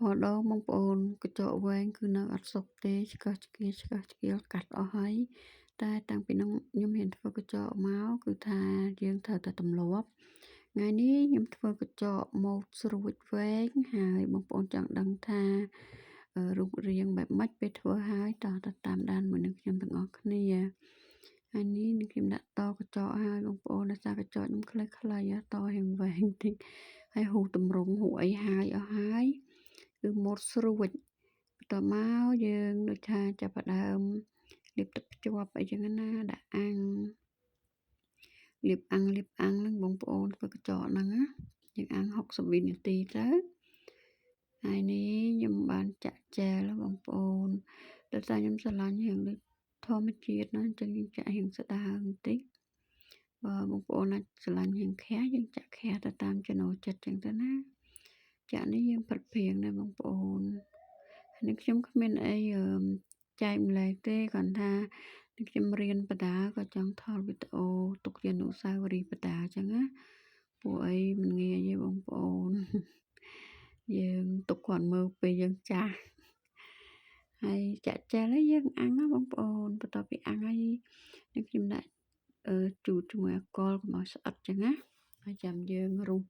រាល់ដងបងប្អូនកញ្ចក់វែងគឺនៅអត់សុកទេឆ្កឹះឆ្កៀលឆ្កឹះឆ្កៀលកាត់អស់ហើយតែតាំងពីនោះខ្ញុំហ៊ានធ្វើកញ្ចក់មកគឺថាយើងត្រូវតែទម្លាប់ថ្ងៃនេះខ្ញុំធ្វើកញ្ចក់ម៉ូតស្រួចវែងហើយបងប្អូនចង់ដឹងថារូបរាងបែបម៉េចពេលធ្វើហើយតោះទៅតាមដានមួយនឹងខ្ញុំទាំងអស់គ្នាហើយនេះនឹងខ្ញុំដាក់តកញ្ចក់ហើយបងប្អូនដោយសារកញ្ចក់ខ្ញុំខ្លីៗតរៀងវែងតិចហើយហ៊ូតម្រង់ហ៊ូអីហើយអស់ហើយគឺម៉ូតស្រួចបន្ទាប់មកយើងដូចថាចាប់ផ្ដើមលាបទឹកភ្ជាប់អីចឹងណាដាក់អាំងលាបអាំងលាបអាំងហ្នឹងបងប្អូនធ្វើកញ្ចក់ហ្នឹងណាយើងអាំង60វិនាទីទៅហើយនេះខ្ញុំបានចាក់ជែលបងប្អូនដោយសារខ្ញុំស្រឡាញ់រឿងដូចធម្មជាតិណាអញ្ចឹងយើងចាក់រៀងស្ដើងបន្តិចបើបងប្អូនអាចស្រឡាញ់រៀងខះយើងចាក់ខះទៅតាមចំណូលចិត្តចឹងទៅណាចាក់នេះយើងផិតព្រៀងដែរបងប្អូនហើយខ្ញុំគ្មានអីចែកម្លែកទេគ្រាន់ថាខ្ញុំរៀនបដាក៏ចង់ថតវីដេអូទុកជាអនុស្សាវរីយ៍បដាចឹងណាពួកអីមិនងាយទេបងប្អូនយើងទុកគាត់មើលពេលយើងចាស់ហើយចាក់ចែលហើយយើងអាំងណាបងប្អូនបន្ទាប់ពីអាំងហើយនឹងខ្ញុំដាក់ជូតជាមួយអាល់កុលកុំឲ្យស្អិតចឹងណាហើយចាំយើងរុះ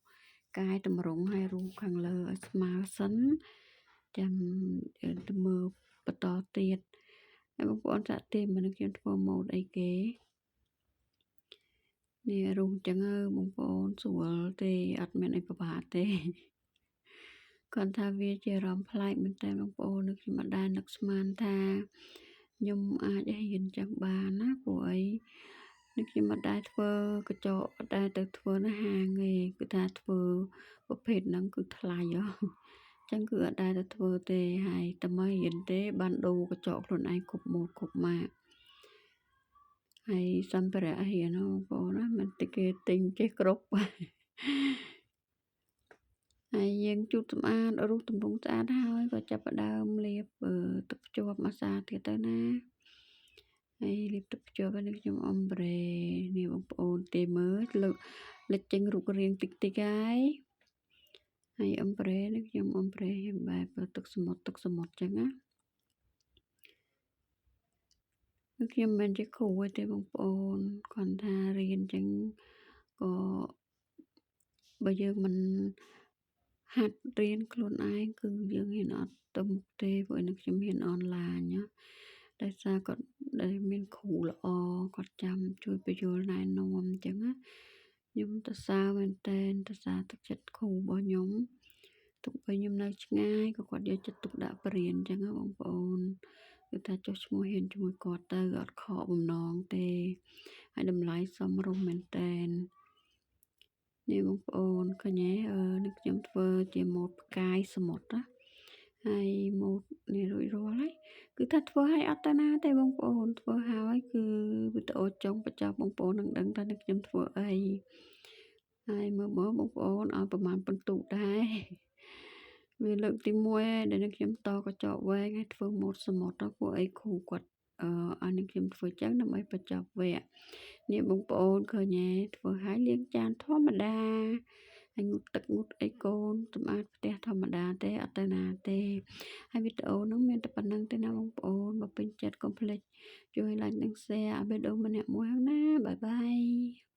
កាយតម្រង់ហើយរុះខាងលើឲ្យស្មើសិនចាំទៅមើលបន្តទៀតហើយបងប្អូនសាក់ទេមិនខ្ញុំធ្វើម៉ូតអីគេនេះរុះចឹងបងប្អូនស្រួលទេអត់មានអីពិបាកទេគាត់ថាវាជាអារម្មណ៍ប្លែកមែនតើបងប្អូនខ្ញុំមិនដែលនឹកស្មានថាខ្ញុំអាចរៀនចឹងបានណាព្រោះអីនេះខ្ញុំមិនដែលធ្វើកញ្ចក់អត់ដែលទៅធ្វើនៅហាងទេគឺថាធ្វើប្រភេទហ្នឹងគឺថ្លៃហ៎ចឹងគឺអត់ដែលទៅធ្វើទេហើយតែមករៀនទេបានដូរកញ្ចក់ខ្លួនឯងគ្រប់ម៉ូតគ្រប់ម៉ាកហើយសម្ភារៈរៀនបងប្អូនណាមិនតិចគេទិញចេះគ្រប់ហើយយើងជូតសម្អាតរុះតម្រង់ស្អាតហើយក៏ចាប់ផ្ដើមលាបទឹកភ្ជាប់ម៉ាសាទៀតទៅណាហើយលាបទឹកភ្ជាប់នេះខ្ញុំអំប្រេនេះបងប្អូនទេមើលលើកលេចចេញរូបរាងតិចតិចហើយហើយអំប្រេនេះខ្ញុំអំប្រេបែបទឹកសមុទ្រទឹកសមុទ្រចឹងណាខ្ញុំមិនមែនជាគ្រូទេបងប្អូនគ្រាន់ថារៀនចឹងក៏បើយើងមិនហាត់រៀនខ្លួនឯងគឺយើងរៀនអត់ទៅមុខទេព្រោះនឹងខ្ញុំរៀនអនឡាញណាដោយសារគាត់ដែលមានគ្រូល្អគាត់ចាំជួយបញ្យល់ណែនាំអញ្ចឹងណាខ្ញុំទៅសើមែនតែនទៅសើទឹកចិត្តគ្រូរបស់ខ្ញុំទុកបីខ្ញុំនៅឆ្ងាយក៏គាត់យកចិត្តទុកដាក់បរៀនអញ្ចឹងណាបងប្អូនគឺថាចុះឈ្មោះរៀនជាមួយគាត់ទៅអត់ខកបំណងទេហើយតម្លៃសមរម្យមែនតែននេះបងប្អូនឃើញទេនេះខ្ញុំធ្វើជាម៉ូតផ្កាយសមុទ្រណាហើយម៉ូតនេះរួចរាល់ហើយគឺថាធ្វើឲ្យអត់ទៅណាទេបងប្អូនធ្វើហើយគឺវីដេអូចុងបញ្ចប់បងប្អូននឹងដឹងថានេះខ្ញុំធ្វើអីហើយមើលមើលបងប្អូនឲ្យប្រហែលពិន្ទុដែរវាលើកទី1ហើយដែលនឹងខ្ញុំតកញ្ចក់វែងហើយធ្វើម៉ូតសមុទ្រទៅពួកអីគ្រូគាត់ឲ្យនឹងខ្ញុំធ្វើចឹងដើម្បីបញ្ចប់វគ្គនេះបងប្អូនឃើញទេធ្វើឲ្យលាងចានធម្មតាហើយងូតទឹកងូតអីកូនសម្អាតផ្ទះធម្មតាទេអត់ទៅណាទេហើយវីដេអូហ្នឹងមានតែប៉ុណ្្នឹងទេណាបងប្អូនបើពេញចិត្តកុំភ្លេចជួយ like និង share ឲ្យវីដេអូម្នាក់មួយហ្នឹងណាបាយបាយ។